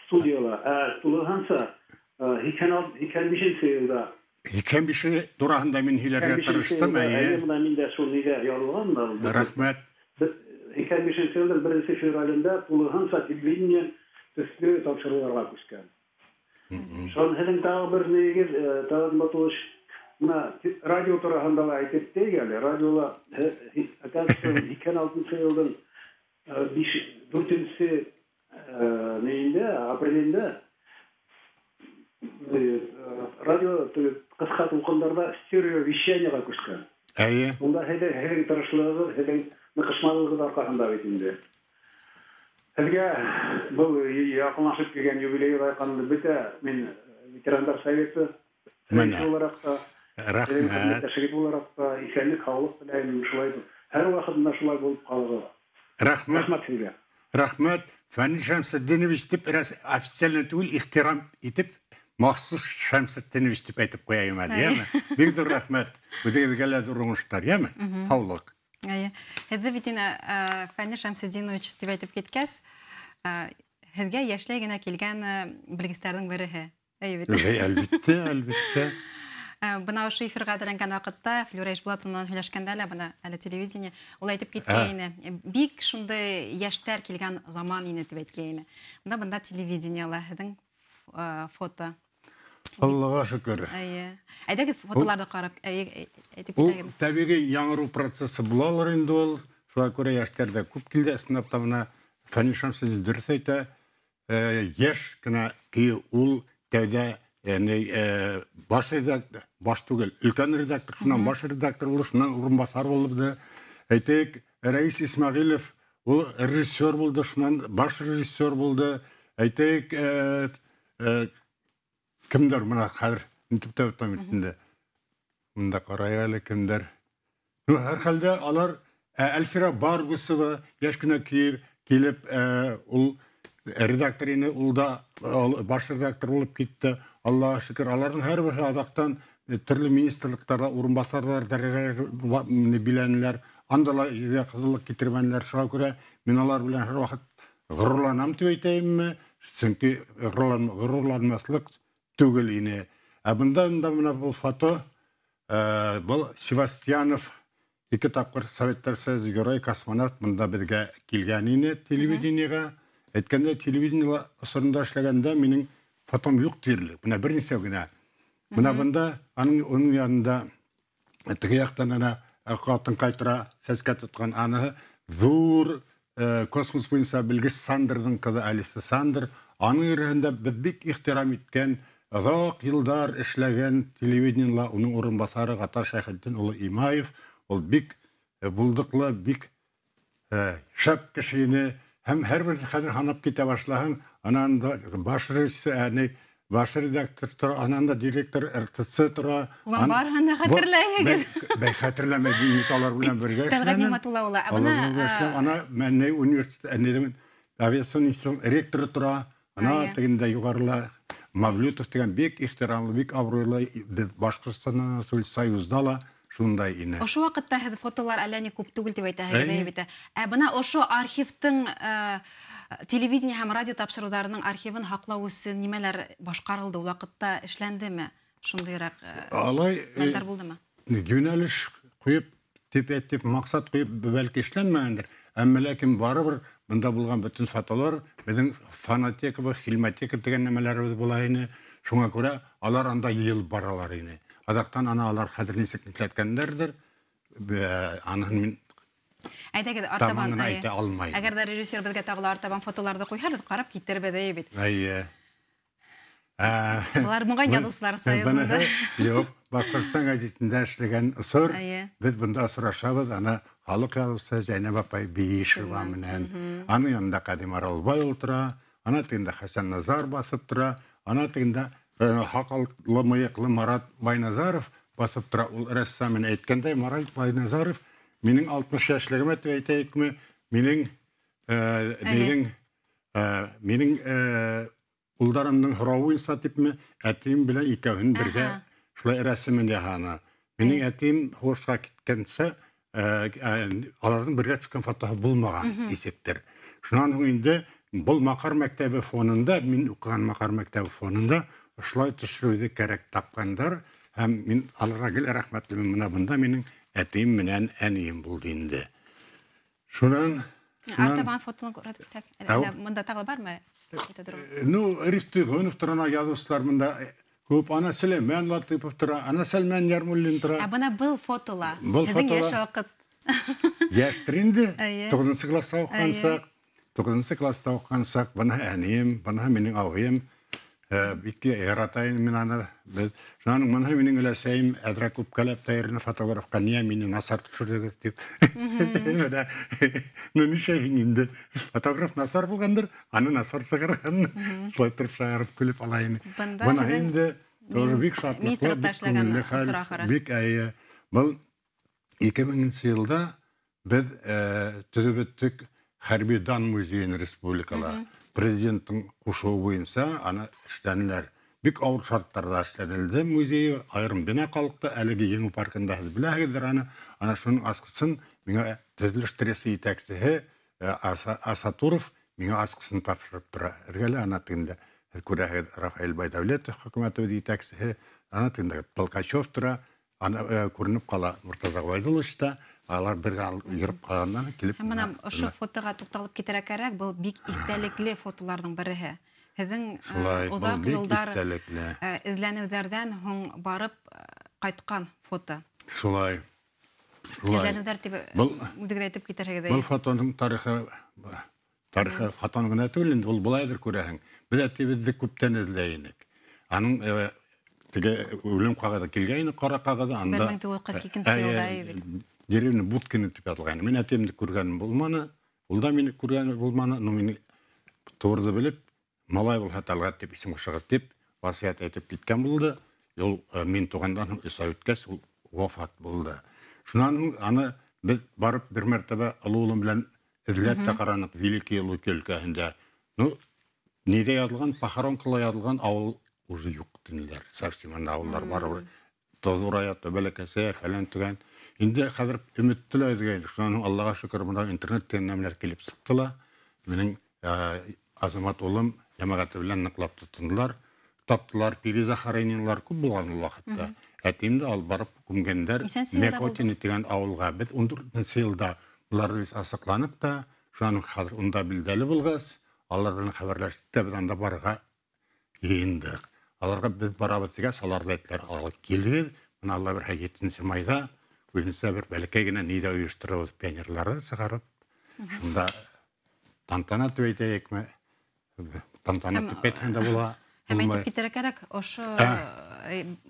Студияла, тулыһынса 85-нсе йылда. 85-е тураһында мин һөйләргә тырыштым, әйе. Бына мин дә шул нигә яҙылған да. Рәхмәт. 85-нсе йылдың 1 февралендә тулыһынса телевидение төҫлө тапшырыуларға күскән. Шунан һеҙҙең тағы бер нигеҙ, тағы матуш, мына радио тураһында ла әйтеп тә әле, радиола, оказывается, 2006 йылдың 4-нсе нейендә, апрелендә радио ҡыҫҡа тулҡындарҙа стерео вещаниеға күскән. Әйе. Унда һеҙҙең тырышлығығыҙ, һеҙҙең ныҡышмалығыҙ арҡаһында бит инде. Һеҙгә был яҡынлашып килгән юбилейға яҡынлы бөтә мин ветерандар советы булараҡ та, рәхмәт, тәшриф булараҡ та иҫәнлек, һаулыҡ теләйем, шулай һәр ваҡыт мына шулай булып ҡалығыҙ. Рәхмәт. Рәхмәт һеҙгә. Рәхмәт. Фәнил Шәмсетдинович тип официально түгел, ихтирам итеп махсус Шәмсетдинович тип әйтеп ҡуяйым әле, йәме? Бик ҙур рәхмәт. Үҙегеҙгә лә ҙур уңыштар, йәме? Һаулыҡ. Әйе. Һеҙҙе бит инде Фәнил Шәмсетдинович тип әйтеп киткәс, һеҙгә йәшләй генә килгән белгестәрҙең береһе. Әйе бит. Әлбиттә, әлбиттә. Бына ошо эфирға әҙерләнгән ваҡытта Флюра Ишбулатова менән һөйләшкәндә лә, бына әле телевидение, ул әйтеп киткәйне, бик шундай йәштәр килгән заман ине тип әйткәйне. Бында телевидениела һеҙҙең фото. Аллаға шөкөр. Әйе. Әйҙәгеҙ фотоларҙы ҡарап, әйтеп Ул китәгеҙ. тәбиғи яңырыу процессы булалыр инде ул. Шуға күрә йәштәр ҙә күп килде. Ысынлап та бына Фәнил Шәмсетдин дөрөҫ әйтә, йәш кенә көйө ул тәүҙә, ягъни, баш редактор, баш түгел, өлкән редактор, шунан баш редактор булды, шунан урынбаҫар булды. Әйтәйек, Рәис Исмәғилев ул режиссер булды, шунан баш режиссер булды. Әйтәйек, кемдәр бына хәҙер нитеп тә үтәм инде. Мында ҡарай әле кемдәр. Ну, һәр хәлдә алар, Әлфира Баргусова йәш кенә килеп, ул редактор ине, ул да баш редактор булып китте. Аллаға шөкөр, аларҙың һәр береһе аҙаҡтан төрлө министрлыҡтарҙа урынбаҫарҙар дәрәжәләр биләнеләр, анда ла йөҙгә ҡыҙыллыҡ килтермәнеләр. Шуға күрә мин алар белән һәр ваҡыт ғорурланам тип әйтәйемме? Сөнки ғорурланмаҫлыҡ түгел ине. Ә бында бына был фото, был Севастьянов, ике тапҡыр Советтар Союзы герой космонавт бында беҙгә килгән ине телевидениеға. Әйткәндә, телевидениела осоронда эшләгәндә минең фотом юҡ тиерлек. Бына бер нисә генә. Бына бында уның янында теге яҡтан ана ҡатын ҡайтара сәскә тотҡан аныһы ҙур космос буйынса белгес Сандерҙың ҡыҙы Алиса Сандер. Аның эргәһендә беҙ бик ихтирам иткән, оҙаҡ йылдар эшләгән телевидениела уның урынбаҫары Ғатар Шәйхетдин улы Имаев. Ул бик булдыҡлы, бик шәп кеше ине. Һәм һәр бер хәҙер һанап китә башлаһаң, анан да баш режиссер, әне, баш редактор тора, анан да директор РТЦ тора. Уға барыһын да хәтерләйһегеҙ. Бәй хәтерләмәй, мин бит алар белән бергә Тәлғәт эшләнем. Ниғмәтулла улы, ә Алар бына, белән бергә эшләнем. Ана Мәннәй университет, әне, авиацион институт ректоры тора. Ана тегендә юғарыла Мавлютов тигән бик ихтирамлы, бик абруйлы, беҙ Башҡортостандан Союзда ла шундай ине. Ошо ваҡытта һеҙ фотолар әллә ни күп түгел тип әйтәһегеҙ, Әйе. әйе бит. Ә бына ошо архивтың, телевидение һәм радио тапшырыуҙарының архивын һаҡлау өсөн нимәләр башҡарылды, ул ваҡытта эшләндеме? Шундайыраҡ, Алай, хәлдәр булдымы? Йүнәлеш ҡуйып, тип әйтеп, маҡсат ҡуйып бәлки эшләнмәгәндер. Әммә ләкин барыбер бында булған бөтөн фотолар беҙҙең фонотека, фильмотека тигән нәмәләребеҙ була ине. Шуңа күрә алар анда йыйылып баралар ине. Аҙаҡтан ана алар хәҙер нисек нишләткәндәрҙер, аныһын мин Әйҙәгеҙ, артабан, тамамын әйе. әйтә алмайым. Әгәр ҙә режиссер беҙгә тағы ла артабан фотоларҙы ҡуйһа, беҙ ҡарап китербеҙ, әйе бит. Әйе. Улар моңа яҙыусылар союзында. Юҡ, Башҡортостан гәзитендә эшләгән осор. Әйе. Беҙ бында осрашабыҙ, ана халыҡ яҙыусыһы Зәйнәб апай Биишева менән. Аның янында Ҡәдим Аралбай ултыра, ана тегендә Хәсән Назар баҫып тора, ана тегендә һаҡаллы мыйыҡлы Марат Байназаров баҫып тора. Ул рәссам менән әйткәндәй, Марат Байназаров минең 60 йәшлегемә тип әйтәйекме, минең улдарымдың һорауы буйынса типме, әтием белән икәүһен бергә шулай рәсемен яһаны. Минең әтием һуғышҡа киткәнсә, аларҙың бергә төшкән фотоһы булмаған нисектер. Шунан һуң инде был Маҡар мәктәбе фонында, мин уҡыған Маҡар мәктәбе фонында ошолай төшөрөүҙе кәрәк тапҡандар. Һәм мин аларға гел рәхмәтлемен. Бына бында минең әтием менән әнием булды инде. Шунан Артабан фотоны күрһәтеп китәк. Монда тағы бармы? Ну, Риф Тыгынов тора, яҙыусылар монда күп. Ана Сөләймән Латыпов тора, ана Сәлмән Ярмуллин тора. Ә бына был фотола. Был фотола. Йәш ваҡыт. Йәштер инде. 9-нсы класста уҡҡансаҡ, 9-нсы класста уҡҡансаҡ, бына әнием, бына минең ағайым. Бик яратайым мин аны. Шунан бына минең өләсәйем әҙерәк үпкәләп тә йөрөнө фотографҡа, ниңә мине насар төшөрҙөгөҙ тип. Менә, ну нишләйһең инде? Фотограф насар булғандыр, аны насар сығарған. Шулай итеп шаярып көлөп ала ине. Бына инде тоже бик шатлыҡлы, бик күңелле хәл, бик әйе. Был 2000 йылда беҙ төҙөп бөттөк Хәрби дан музейын республикала. Президенттың ҡушыуы буйынса аны эшләнеләр. Бик ауыр шарттарҙа эшләнелде музей, айырым бина ҡалҡты, әлеге Еңеү паркында һеҙ беләһегеҙҙер аны. Ана шуның асҡысын миңә төҙөлөш тресты етәксеһе Асатуров миңә асҡысын тапшырып тора. Эргәлә ана тегендә һеҙ күрәһегеҙ Рафаэль Байдәүләтов хөкүмәтебеҙ етәксеһе, ана тегендә Толкачев тора, ана күренеп ҡала Мортаза Ғобәйҙуллович та. Алар бергә йөрөп ҡалғандан килеп. Һәм бына ошо фотоға туҡталып китергә кәрәк, был бик иҫтәлекле фотоларҙың береһе. Һеҙҙең оҙаҡ йылдар эҙләнеүҙәрҙән һуң барып ҡайтҡан фото. Шулай. Эҙләнеүҙәр тип үҙегеҙ әйтеп китерһегеҙ. Был фотоның тарихы фотоның ғына түгел инде, ул былайҙыр күрәһең. Беҙ әтебеҙҙе күптән эҙләй инек. Аның теге үлем ҡағыҙы килгәйне, ҡара ҡағыҙы анда. 1942 йылда бит. Деревня Будкина тип ятылғайны. Мин әтемде күргәнем булманы, ул да мине күргәне булманы, но мине турҙы белеп, малай булһа Тәлғәт тип исем ҡушығыҙ тип васыят әйтеп киткән булды. Ул мин туғандан һуң 3 ай үткәс, ул вафат булды. Шунан һуң аны беҙ барып бер мәртәбә оло улым белән эҙләп тә ҡараныҡ Великие Луки өлкәһендә. Ну, ниҙә яҙылған, похоронкала яҙылған ауыл уже юҡ тинеләр. Совсем анда ауылдар бар. Тозурая, Бәләкәсә, фәлән төгән. Инде хәҙер өмөттө лә өҙгәйнек. Шунан һуң Аллаға шөкөр, бына интернет тигән нәмәләр килеп сыҡты ла. Минең Азамат улым йәмәғәте белән ныҡлап тотондолар. Таптылар, перезахоронениелар күп булған ул ваҡытта. Әтейемде алып барып күмгәндәр Мекотино тигән ауылға. Беҙ 14 йылда уларҙы беҙ асыҡланыҡ та, шунан хәҙер унда билдәле булғас, алар менән хәбәрләштек тә беҙ анда барырға йыйындыҡ. Аларға беҙ барабыҙ тигәс, алар ҙа әйттеләр, алып килегеҙ. Бына Алла бирһә 7 майҙа үҙенсә бер бәләкәй генә ниҙә ойошторабыҙ, пионерларҙы сығарып, шунда тантана тип әйтәйекме? Тантана тип әйтһәң дә була. Һәм әйтеп китергә кәрәк, ошо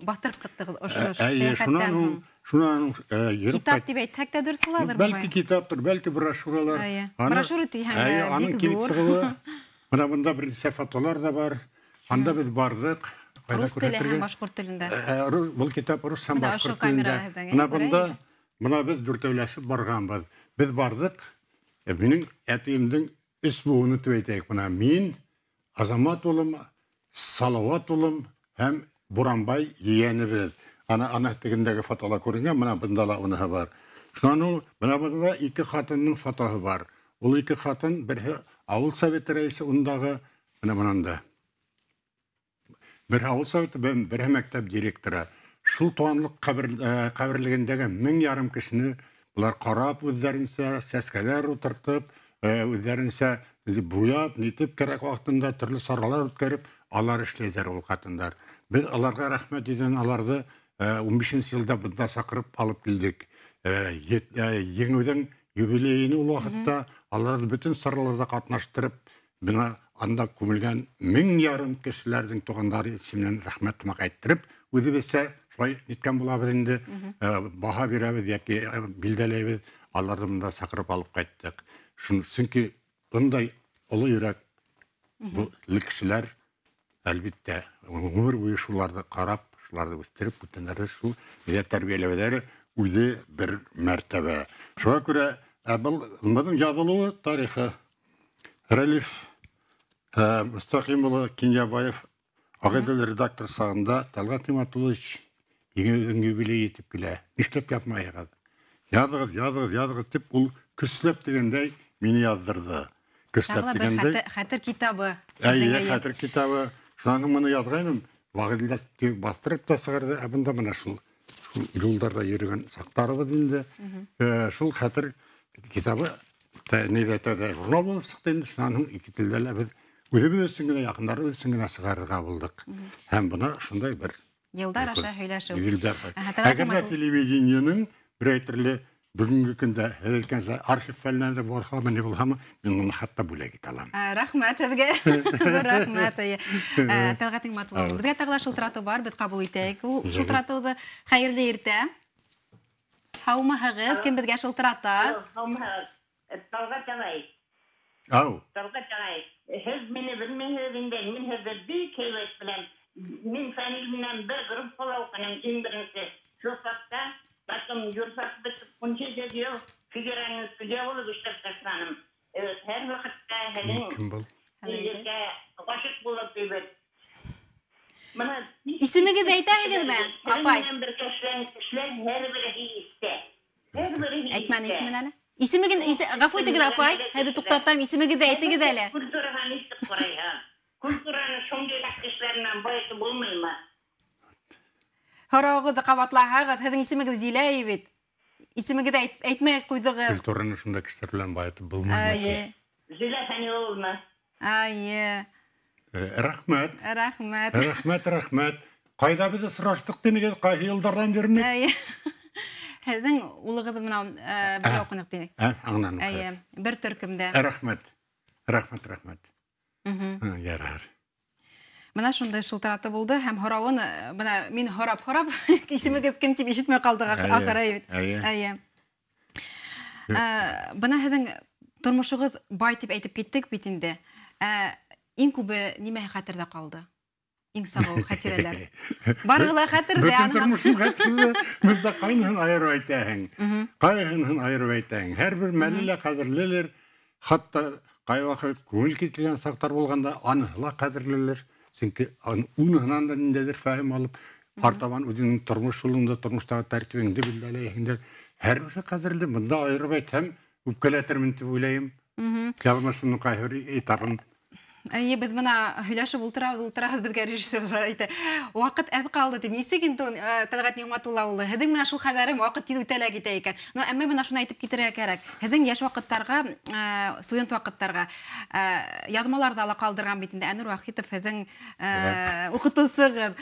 баҫтырып сыҡтығыҙ, ошо сәйәхәттән һуң. Шунан йөрөп китап тип әйтһәк тә дөрөҫ булалыр. Бәлки китаптыр, бәлки брошюралар. Брошюра тиһәң дә бик ҙур. Бына бында бер нисә фотолар ҙа бар. Анда беҙ барҙыҡ. Рус теле һәм башҡорт телендә. Был китап рус һәм башҡорт телендә. Бына бында, бына беҙ дүртәүләшеп барғанбыҙ. Беҙ барҙыҡ. Минең әтейемдең өс быуыны тип әйтәйек. Бына мин, Азамат улым, Салауат улым һәм Буранбай ейәнебеҙ. Ана тегендәге фотола күренгән, бына бында ла уныһы бар. Шунан ул, бына бында ике ҡатындың фотоһы бар. Ул ике ҡатын, береһе ауыл советы рәйесе ундағы, бына бынанда. Бер ауыл советы, береһе мәктәп директоры. Шул туғанлыҡ ҡәберлегендәге 1500 кешене былар ҡарап үҙҙәренсә сәскәләр ултыртып, үҙҙәренсә буяп, нитеп кәрәк ваҡытында төрлө саралар үткәреп, алар эшләйҙәр ул ҡатындар. Беҙ аларға рәхмәт иҙән аларҙы 15 йылда бында саҡырып алып килдек. Еңеүҙең юбилейын ул ваҡытта аларҙы бөтөн сараларҙа ҡатнаштырып, бына анда күмелгән 1500 кешеләрҙең туғандары исеменән рәхмәт тымаҡ әйттереп, үҙебеҙсә шулай ниткән булабыҙ инде, баһа бирәбеҙ йәки билдәләйбеҙ, аларҙы бында саҡырып алып ҡайттыҡ. Сөнки ундай оло йөрәк кешеләр, әлбиттә, ғүмер буйы шуларҙы ҡарап, шуларҙы үҫтереп, бүтәндәрҙе шул беҙҙә тәрбиәләүҙәре үҙе бер мәртәбә. Шуға күрә был бының яҙылыуы тарихы Рәлиф Мөстәҡим улы Кинйәбаев Ағиҙел редактор сағында Тәлғәт Нимәтуллович еңеүҙең юбилейы етеп килә. Нишләп яҙмайһығыҙ? Яҙығыҙ, яҙығыҙ, яҙығыҙ тип ул көсләп тигәндәй мине яҙҙырҙы. Көсләп тигәндәй. Хәтер китабы. Әйе, хәтер китабы. Шунан һуң быны яҙғайным, Ағиҙелдә баҫтырып та сығарҙы. Ә бында бына шул юлдарҙа йөрөгән саҡтарыбыҙ инде. Шул хәтер китабы Нейҙә тәүҙә журнал булып сыҡты инде, шунан һуң ике телдә лә беҙ үҙебеҙ өсөн генә, яҡындарыбыҙ өсөн генә сығарырға булдыҡ. Һәм бына шундай бер йылдар аша һөйләшеү. Йылдар. Әгәр ҙә телевидениеның берәй төрлө бөгөнгө көндә һеҙ әйткәнсә архив фәлләре барһамы, ни булһамы, мин уны хатта бүләк итә алам. Рәхмәт һеҙгә. Рәхмәт. Тәлғәт Ниғмәтулла. Беҙгә тағы ла шылтыратыу бар, беҙ ҡабул итәйек. Ул шылтыратыуҙы хәйерле иртә. Һаумыһығыҙ, кем беҙгә шылтырата? Һаумыһығыҙ. Тәлғәт ағай. Ау. Тәлғәт ағай, һеҙ мине белмәйһегеҙ инде, мин һеҙҙе бик һәйбәт беләм. Мин Фәнил менән бер группала уҡыным, иң беренсе. Шул саҡта потом юрфак бөтөп, 17 йыл федеральный судья булып эшләп ташланым. Һәр ваҡытта һеҙҙең егеткә ғашиҡ булып бит. Бына исемегеҙҙе әйтәһегеҙме, апай? Һеҙҙең менән бергә эшләгән кешеләр һәр береһе иҫтә. Һәр береһе Әйтмәне исемен әле. Исемегеҙ, ғәфү итегеҙ, апай, һеҙҙе туҡтатам, исемегеҙҙе әйтегеҙ әле. Культураға нисек ҡарайһың? Культураны шундыйыраҡ кешеләр менән байытып булмаймы? Һорауығыҙҙы ҡабатлаһағыҙ, һеҙҙең исемегеҙ Зилә бит. Исемегеҙҙе әйтмәй ҡуйҙығыҙ. Культураны шундай кешеләр белән байытып булмаймы? Зилә Фәниловна. Эйе. Рәхмәт. Рәхмәт. Рәхмәт, рәхмәт. Ҡайҙа беҙ осраштыҡ тинегеҙ, ҡайһы йылдарҙан йөрөнөк? Эйе. Һеҙҙең улығыҙ менән бергә уҡыныҡ тинек. Аңланым. Эйе, бер төркөмдә. Рәхмәт. Рәхмәт, рәхмәт. Ярар. Бына шундай шылтыратыу булды һәм һорауын бына мин һорап-һорап исемегеҙ кем тип ишетмәй ҡалдыҡ ахыры бит. Эйе. Бына һеҙҙең тормошоғоҙ бай тип әйтеп киттек бит инде. Иң күбе нимә хәтерҙә ҡалды? Иң сағыу хәтирәләр. Барыһы ла хәтерҙә. Бөтөн тормошом хәтерҙә. Бында ҡайныһын айырып әйтәһең. Ҡайһыһын айырып әйтәһең. Һәр бер мәле лә ҡәҙерлелер. Хатта ҡай ваҡыт күңел кителгән саҡтар булғанда аныһы ла ҡәҙерлелер. Сөнки уныһынан да ниндәйҙер фәһем алып, артабан үҙеңдең тормош юлыңды, тормоштағы тәртибеңде билдәләйһеңдер. Һәр береһе ҡәҙерле. Бында айырып әйтһәм, үпкәләтермен тип уйлайым. Яҙмышымдың ҡайһы бер этабын. Эйе, беҙ бына һөйләшеп ултырабыҙ, беҙгә режиссер әйтә. Ваҡыт әҙ ҡалды тип. Нисек инде Тәлғәт Ниғмәтулла улы, һеҙҙең менән шул хәҙәрем ваҡыт тиҙ үтә лә китә икән. Но әммә бына шуны әйтеп китергә кәрәк. Һеҙҙең йәш ваҡыттарға, студент ваҡыттарға яҙмаларҙы ла ҡалдырған бит инде Әнүр Вахитов һеҙҙең уҡытыусығыҙ.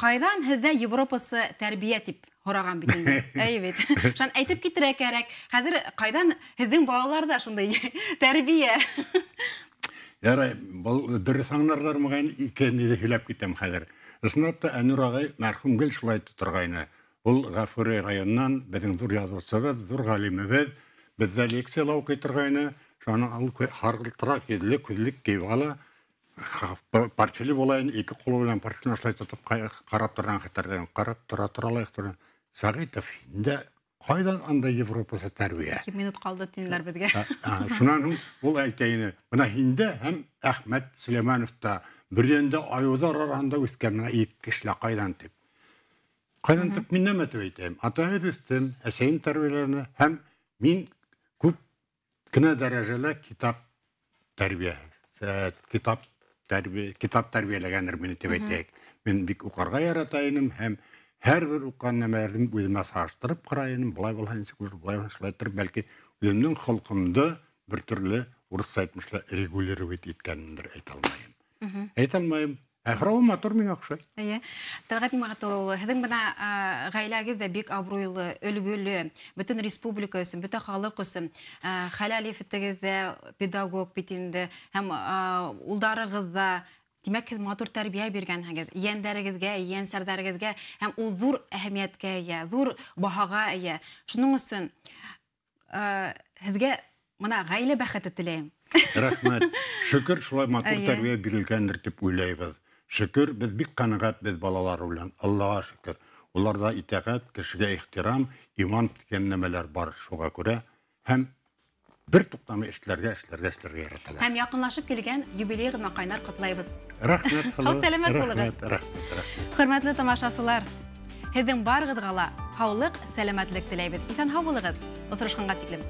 Ҡайҙан һеҙҙә европасы тәрбиә тип һораған бит инде. Әйе бит. Шунан әйтеп китергә кәрәк. Хәҙер ҡайҙан һеҙҙең балаларҙа шундай тәрбиә? Ярай, был дөрөҫ аңларҙар моғайын икәнен һөйләп китәм хәҙер. Ысынлап та Әнүр ағай мәрхүм гел шулай торғайны. Ул Ғафури районынан беҙҙең ҙур яҙыусыбыҙ, ҙур ғалимебеҙ, беҙҙә лекцияла уҡый торғайны. Шуның ул һарғылтыраҡ йөҙлө күҙлек кейеп ала, портфеле була ине, ике ҡулы менән портфелен шулай тотоп ҡарап торған хәтерҙән ҡарап тора тора ла тора. Сәғитов, инде ҡайҙан анда европаса тәрбиә? 2 минут ҡалды тинеләр беҙгә. Шунан һуң ул әйтә ине, бына һиндә һәм Әхмәт Сөләймәновта бер ендә айыуҙар араһында үҫкән бына ике кеше ҡайҙан тип. Ҡайҙан тип мин нәмә тип әйтәйем? Атайым үҫтем, әсәйем тәрбиәләне һәм мин күп кенә дәрәжәлә китап тәрбиә, китап тәрбиәләгәндер мине тип әйтәйек. Мин бик уҡырға ярата инем һәм һәр бер уҡҡан нәмәләрҙе үҙемә сағыштырып ҡарай инем. Былай булһа нисек булыр, былай булһа шулай иттереп, бәлки үҙемдең холҡомдо бер төрлө урыҫса әйтмешлә регулировать иткәнмендер әйтә алмайым. Әйтә алмайым. Ә һорауы матур, миңә оҡшай. Эйе. Тәлғәт Ниғмәтулла улы, һеҙҙең бына ғаиләгеҙ ҙә бик абруйлы, өлгөлө, бөтөн республика өсөн, бөтә халыҡ өсөн. Хәләл ефетегеҙ ҙә педагог бит инде, һәм улдарығыҙ ҙа. Тимәк, һеҙ матур тәрбиә биргәнһегеҙ ейәндәрегеҙгә, ейәнсәрҙәрегеҙгә, һәм ул ҙур әһәмиәткә эйә, ҙур баһаға эйә. Шуның өсөн һеҙгә бына ғаилә бәхете теләйем. Рәхмәт. Шөкөр, шулай матур тәрбиә бирелгәндер тип уйлайбыҙ. Шөкөр, беҙ бик ҡәнәғәт беҙ балалар белән. Аллаға шөкөр. Уларҙа итәғәт, кешегә ихтирам, иман тигән нәмәләр бар, шуға күрә һәм бер туҡтамай эшләргә, эшләргә, эшләргә яраталар. Һәм яҡынлашып килгән юбилей ғына ҡайнар ҡотлайбыҙ. Рәхмәт, Һау сәләмәт булығыҙ. Рәхмәт, рәхмәт, рәхмәт. Хөрмәтле тамашасылар, һеҙҙең барығыҙға ла һаулыҡ, сәләмәтлек теләйбеҙ. Иҫән һау булығыҙ. Осрашҡанға тиклем.